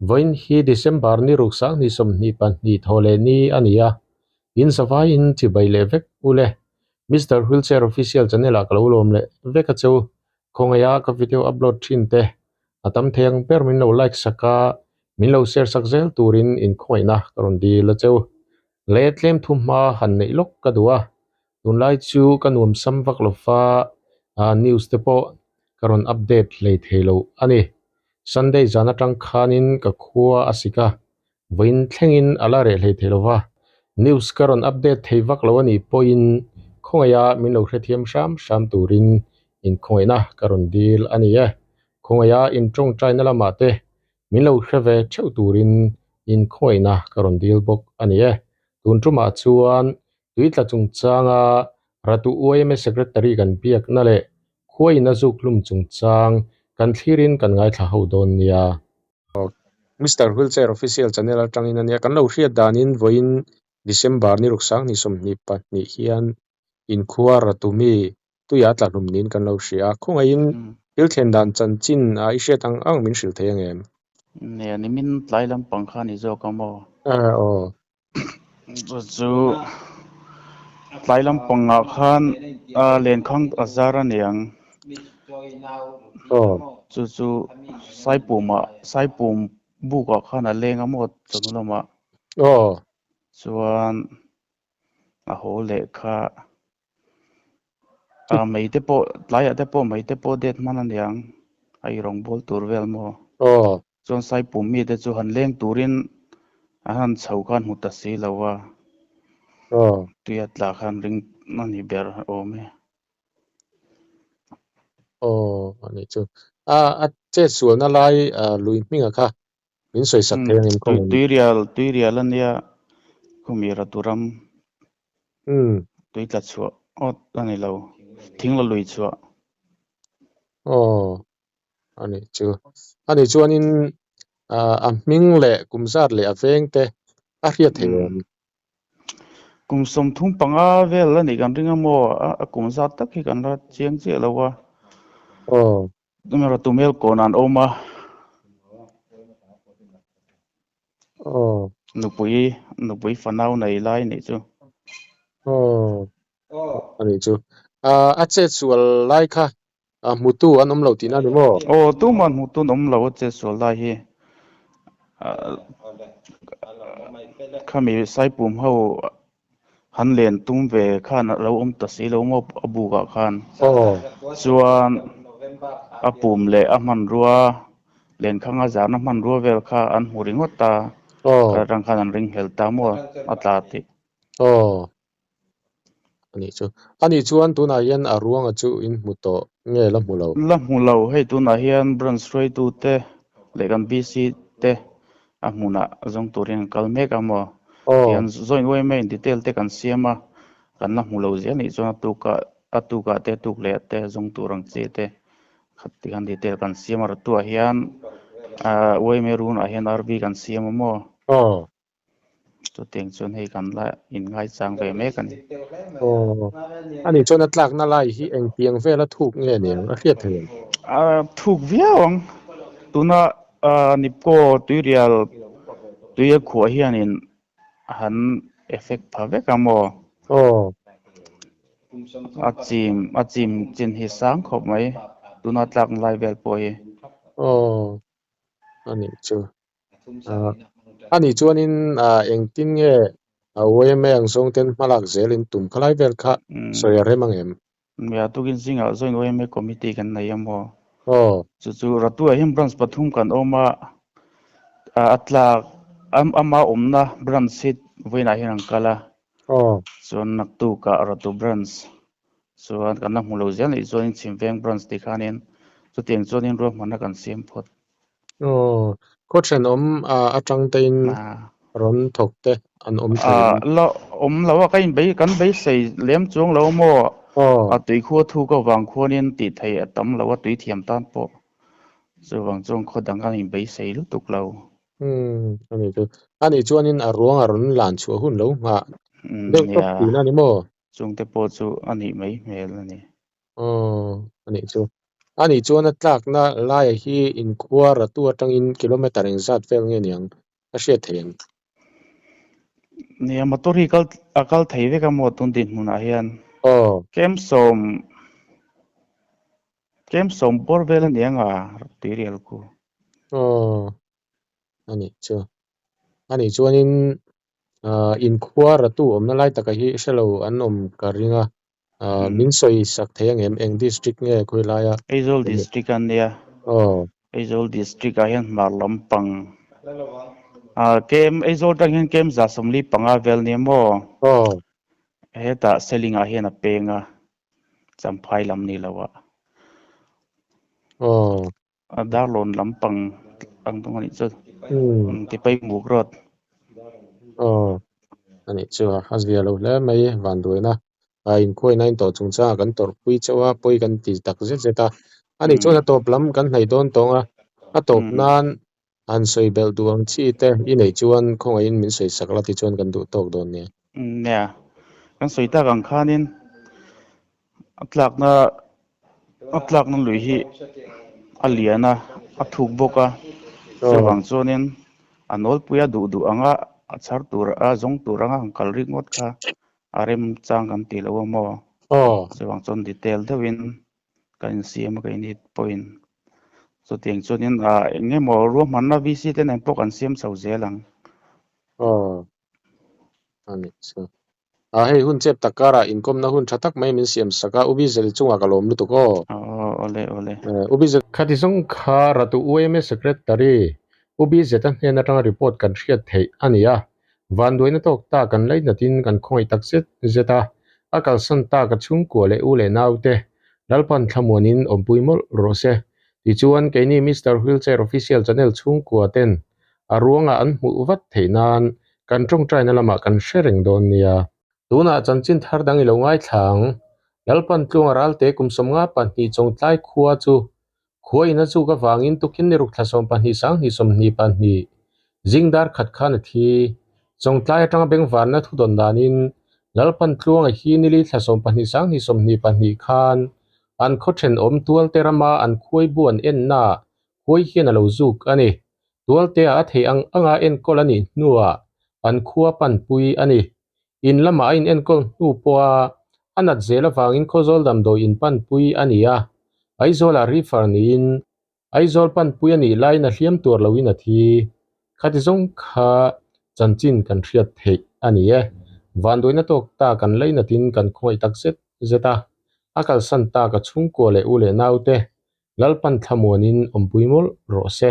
Vawiin hi December ni ruk sanghnih 22 thaw leh ni a ni a, in zavaiin chibai leh vek u le. Mister Wheelchair Official channel ah ka lo lawm leh vek a cheu. Khawngaih a ka video upload thin te a tam thei ang ber min lo like sak a, min lo share sak zel turin inkhawngaihna ka rawn dil a cheu. Le tlem thu hma han neih lawk ka duh a, tunlai chu ka nuam sam vak lo fa news te pawh ka rawn update hlei thei lo a ni. Sunday zan atang khanin ka khua a sik a, vawiin thlengin a la reh hlei thei lo va, news ka rawn update thei vak lo a nih pawhin khawngaih a min lo hrethiam hram hram turin inkhawngaihna ka rawn dil a ni e. Khawngaih a intawngtaina lamah te Min lo hre ve theuh turin inkhawngaihna ka rawn dil bawk a ni e. Tun tumah chuan tuitla chungchanga Ratu YMA Secretary kan biakna leh khuaiin a zuk hlum chungchang kan thlirin kan ngaithla ho dawn nia. Mister Wheelchair Official Channel atangin a nia. Kan lo hriat danin vawiin December ni ruk sanghnih 22 hian inkhua Ratumi tuia tla hlum niin kan lo hria a, khawngaihin thil thlen dan chanchin a i hriat ang ang min hrilh thei ang em? Nia, nimin tlai lampang kha ni zawk a maw? Aw. Chu chu tlai lampangah khan lenkhang a zar a niang. Aw. Chu chu Saipumah, Saipum bukah khan a leng a maw chawhnu lamah. Aw. Chuan a haw leh kha. A mei te pawh tlaiah te pawh mei te pawh det hman a niang a i rawngbâwl tur vel maw? Aw. Chuan Saipum mite chu han leng turin a han chho khan hmu ta si lo a. Aw. Tuia tla khan ring a ni ber awm e. Aw, a nih chu. A a chet sualna lai lui hminga kha min sawi sak thei ang em kawng? Tuirial, tuirial a nia khumira turam. Umm. Tui tla chhuah awt a ni lo, thing la lui chhuah. Aw, a nih chu. A nih chuanin a hming leh kum zat leh a veng te a hriat thei em? Kum 35 vel a nih kan ring a maw? A kum zat tak hi kan la chiang chiah lo a. Aw. Tumel kawn an awm a. Aw. Nupui, nupui fanau nei lai nih chu. Aw. A nih chu. A chet sual lai kha hmutu an awm lo tihna a ni maw? Aw, tuman hmutu an awm lo a chet sual lai hi. Khami Saipum ho han len tum ve khan a lo awm ta si lo maw a bukah khan. Chuan a pum leh a hmanrua lenkhanga zarna hmanrua vel kha an hmu ringawt ta. Kha atang khan an ringhlel ta maw a tla tih. Aw a nih chu. A nih chuan tunah hian a ruanga chu in hmu tawh nge la hmu lo? La hmu lo. Hei tunah hian branch hruaitute leh kan BC te a hmunah zawng turin an kal mek a maw? Tihian joint yma in detail te kan siam a, kan la hmu lo zel nih chuan a tukah a tukah te tuk leh te zawng tur ang chi te khat tihian detail kan siam a, ratuah hian yma runah hian RV kan siam a maw? Chutiang chuan hei kan la inngaichang ve mek a ni. Aw, a nih chuan a tlakna lai hi engtiang vela thuk nge niang a hriat thei em? A thuk viau ang. Tuna Nipco tuirial tui a khuah hianin a han effect pha vek a maw? Aw. A chim, a chim chin hi sang khawp mai tuna tlakna lai vel pawh hi. Aw, a nih chu. A nih chuanin engtin nge YMA ang zawng ten hmalak zelin tum khalai vel kha sawi a rem ang em? Nia, tukin zingah joint YMA committee kan nei a maw? Aw. Chu chu Ratuah hian branch pathum kan awm a, a tlak ama awmna branch hi vawiinah hian an kal a. Aw. Chuan naktukah Ratu branch chuan kan la hmu lo zel nih chuanin Chhimveng branch tih khanin chutiang chuanin ruahmanna kan siam phawt. Aw, khaw thenawm atang tein rawn thawk te an awm thei em? La awm lo a, ka inbei kan beisei lem chuang lo maw? A tui khua thuk avang khuanin tih theih a tam lo a, tui thiam tan pawh. Chuvang chuan khaw dang kan inbeisei lutuk lo. Umm, a nih chu. A nih chuanin a ruang a rawn lan chhuah hun lo nghah deuh tawp tihna a ni maw? Chungte pawh chu a nih mai hmel a ni. Aw anih chu. Anih chuan a tlakna laia hi inkhuar a tu atangin kilometer engzat vel nge niang a hriat theih em? Nia motor hi kal a kal thei vek a maw tun dinhmunah hian. Aw. Kem sawm kem sawm bawr vel aniang a tuirial khu. Aw anih chu. Anih chuanin ah inkhuar a tu awmna lai taka hi hrelo an awm ka ring a. Ah min sawi sak thei angem eng district nge khawi laia Aizawl district a nia. Aw. Aizawl district ah hian hmar lampang ah kem Aizawl atang hian kem 145 vel nia maw? Aw. Hetah Seling ah hian a peng a Champhai lam ni lo ah. Aw. A Darlawn lampang ang dawng a nih chu. Tipaimuk road. Aw. Anih chu a a zia lo hle mai vanduaina a inkhuaina in tawh chungchangah kan tawrhpui chauh a pawi kan ti tak zet zet a. Anih chuan a tawp lam kan hnaih dawn tawng a, a tawp nan han sawi belh duh ang chi te i neih chuan khawngaihin min sawi sak la tichuan kan duh tawk dawn nia. Nia, kan sawi tak ang khanin a tlakna a tlakna lui hi a lian a, a thuk bawk a, chuvang chuanin a nawlpui a duh duh anga a chhar tur a zawng tur anga han kal ringawt kha a remchang kan tih lo a maw? Chuvang chuan detail deuhin kan insiam a keini pawhin chutiang chuanin ah eng emaw ruahmanna VC te nen pawh kan siam chho zel ang. Aw a nih chu. Ah hei hun chep tak karah inkawmna hun tha tak mai min siam sak a, U Bizel chungah ka lawm lutuk aw. Aw awle awle. U Bizel. Khati zawng kha Ratu UMA Secretary U Bizeta hnen atanga report kan hriat theih a ni a, Vanduaina tawk ta kan laihnatin kan khawngaih tak zet zet a, a kalsan tak a chhungkua leh u leh naute Lalpan thlamuanin awmpui mawlh rawh se. Tichuan, keini Mister Wheelchair Official Channel chhungkua ten a ruangah an hmuh vat theih nan kan tawngtaina lamah kan hre reng dawn nia. Tunah chanchin thar dang i lo ngaithla ang. Lalpan tluanga ralte kum 52 Chawngtlai khua chu Khua in a chuk avangin tukin ni ruk thla 12 sanghnih 22 zing dar khat khan a thi. Chawngtlai atanga bengvarna thu dawn danin Lalpan tluanga hi nili thla 12 sanghnih 22 khan an khaw thenawm tualte rama an khuai bu an enna khuai hian a lo zuk a ni. Tualte ah a theih ang anga enkawl a nih hnuah an khua panpui a ni. In lamah a inenkawl hnu pawha a nat zel avangin Khawzawl damdawi in panpui a ni a, Aizawlah refer niin Aizawl panpui a nih laiin a hliam tur loin a thi. Khati zawng kha chanchin kan hriat theih a ni e. Vanduaina tawk ta kan lainatin kan khawngaih tak zet zet a, a kalsan tak a chhungkua leh u leh naute Lalpan thlamuanin awmpui mawlh rawh se.